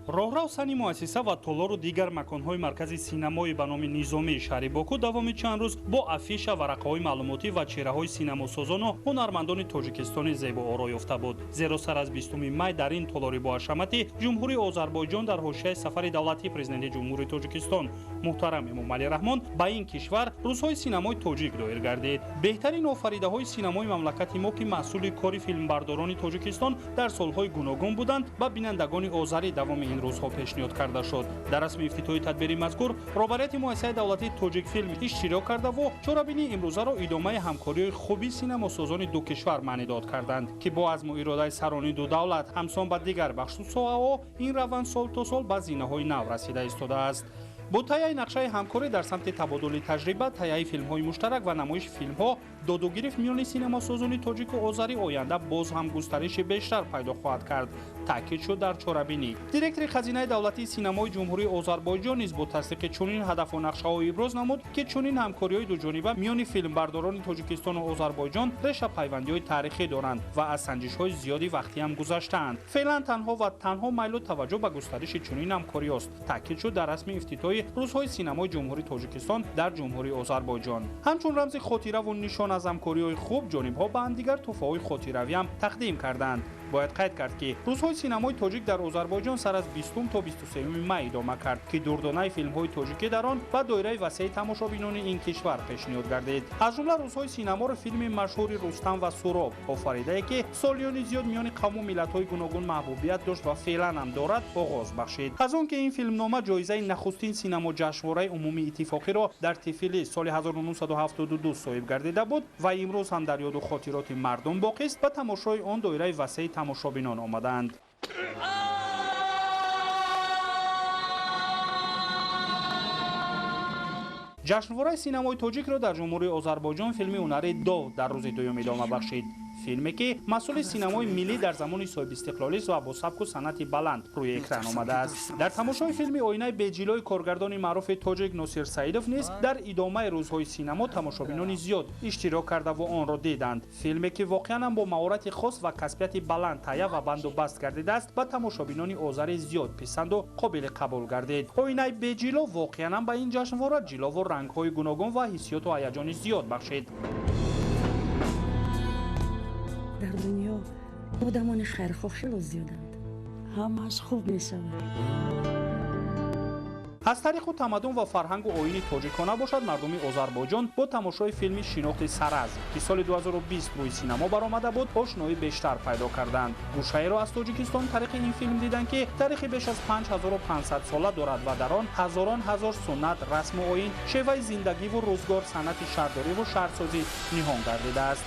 Роҳрав, сани муассиса ва толору дигар маконҳои маркази синамоӣ ба номи Низомии шаҳри Боку давоми чанд рӯз бо афиша, варақаҳои маълумотӣ ва чеҳраҳои синамосозону ҳунармандони тоҷикистони зебо оро ёфта буд. Зеро сар аз 20 май дар ин толори боҳашамати Ҷумҳурии Озарбойҷон дар ҳошияи сафари давлатии Президенти Ҷумҳурии Тоҷикистон муҳтарам Эмомалӣ Раҳмон ба ин кишвар рӯзҳои синамои тоҷик доир гардид. Беҳтарин офаридаҳои синамои мамлакати мо, ки маҳсули кори филмбардорони Тоҷикистон дар солҳои гуногун буданд, ба бинандагони озарӣ давоми ин рӯзҳо пешниҳод карда шуд. Дар расми ифтитоҳи тадбири мазкур роҳбарияти муассисаи давлатии Тоҷикфилм иштирок кардаву чорабинии имрӯзаро идомаи ҳамкориҳои хуби синамосозони ду кишвар маънидод карданд, ки бо азму иродаи сарони ду давлат ҳамсон ба дигар бахшу соҳаҳо ин раванд сол то сол ба зинаҳои нав расида истодааст. Бо тайяи нақшаи ҳамкорӣ дар самти табодули таҷриба, тайяи филмҳои муштарак ва намоиши филмҳо, додугирифт миёни синамосозони тоҷику озарӣ оянда боз ҳам густариши бештар пайдо хоҳад кард, таъкид шуд дар чорабинӣ. Директори хазинаи давлатии синамои Ҷумҳурии Озарбойҷон низ бо тасдиқи чунин ҳадафу нақшаҳо иброз намуд, ки чунин ҳамкориҳои дуҷониба миёни филмбардорони Тоҷикистону Озарбойҷон реша пайвандиҳои таърихӣ доранд ва аз санҷишҳои зиёди вақтӣ ҳам гузаштаанд. Феълан танҳо ва танҳо майлу таваҷҷӯҳ ба густариши чунин ҳамкориҳост, таъкид шуд дар расми ифтитоҳи рӯзҳои синамои Ҷумҳурии Тоҷикистон дар Ҷумҳурии Озарбойҷон. Ҳамчун рамзи хотираву нишон аз ҳамкориҳои хуб, ҷонибҳо ба ҳамдигар тӯҳфаҳои хотиравиам тақдим карданд. Бояд қайд кард, ки рӯзҳои синамои тоҷик дар Озарбойҷон сар аз 20 то 23 май идома кард, ки дурдонаи филмҳои тоҷикӣ дар он ба доираи васеи тамошобинони ин кишвар пешниҳод гардид. Аз ҷумла рӯзҳои синаморо филми машҳури Рустам ва Суроб, офаридае ки солиёни зиёд миёни қавму миллатҳои гуногун маҳбубият дошт ва феълан ҳам дорад, оғоз бахшид. Аз он ки ин филмнома ҷоизаи нахустин синамоҷашнвораи умумии иттифоқиро дар Тифлис соли 1972 соҳиб гардида буд ва имрӯз ҳам дар ёду хотироти мардум боқист, ба тамошои он доираи васеи тамошобинон омадаанд. Ҷашнвораи синамои тоҷикро дар Ҷумҳурии Озарбойҷон филми ҳунарии Дов дар рӯзи дуюм идома бахшид. Филме ки маҳсули синамои миллӣ дар замони соҳибистиқлолист ва бо сабку санъати баланд рӯи экран омадааст. Дар тамошои филми оинаи беҷилои коргардони маъруфи тоҷик Носир Саидов низ дар идомаи рӯзҳои синамо тамошобинони зиёд иштирок кардаву онро диданд. Филме ки воқеан ҳам бо маҳорати хос ва касбияти баланд тайя ва банду баст гардидааст, ба тамошобинони озари зиёд писанду қобили қабул гардид. Оинаи беҷило воқеан ҳам ба ин ҷашнвора ҷилову рангҳои гуногун ва ҳиссиёту ҳаяҷони зиёд бахшид. Дар дунё одамони хайрхоҳ хело зиёданд, ҳамааш хуб мешавад. Аз таъриху тамаддун ва фарҳангу оини тоҷикона бошад, мардуми Озарбойҷон бо тамошои филми Шинохти саразм, ки соли 2020 рӯи синамо баромада буд, ошноӣ бештар пайдо карданд. Гӯшаеро аз Тоҷикистон тариқи ин филм диданд, ки таърихи беш аз 5500 сола дорад ва дар он ҳазорон ҳазор суннат, расму оин, шеваи зиндагиву рӯзгор, санъати шаҳрдориву шаҳрсозӣ ниҳон гардидааст.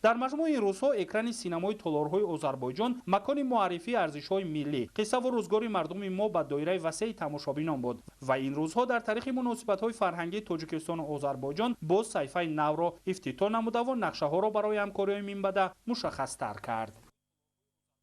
Дар маҷмӯи ин рӯзҳо экрани синамои толорҳои Озарбойҷон макони муаррифии арзишҳои миллӣ, қиссаву рӯзгори мардуми мо ба доираи васеи тамошобинон буд ва ин рӯзҳо дар таърихи муносибатҳои фарҳангии Тоҷикистону Озарбойҷон боз саҳифаи навро ифтитоҳ намудаву нақшаҳоро барои ҳамкориҳои минбаъда мушаххастар кард.